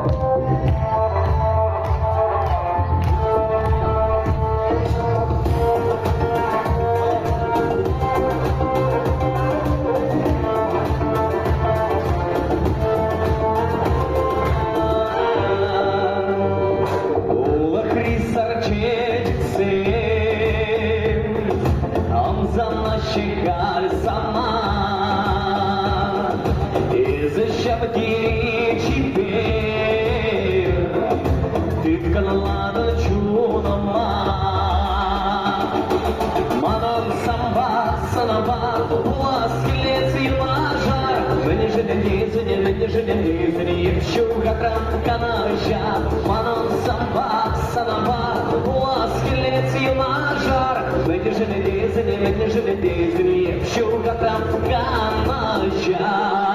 Улӑхри сар чечексем ӑмсанаҫҫӗ халь сана. Эсӗ ҫав тери чипер, тыткӑнланӑ чунӑма. Манӑн санпа, сӑнӑпа пулас килет юнашар. Мӗншӗн ӗнесӗн, мӗншӗн ӗнесӗн эп ҫухатран канаҫа. Манӑн санпа, сӑнӑпа пулас килет юнашар. Мӗншӗн ӗнесӗн, мӗншӗн ӗнесӗн эп ҫухатран канаҫа.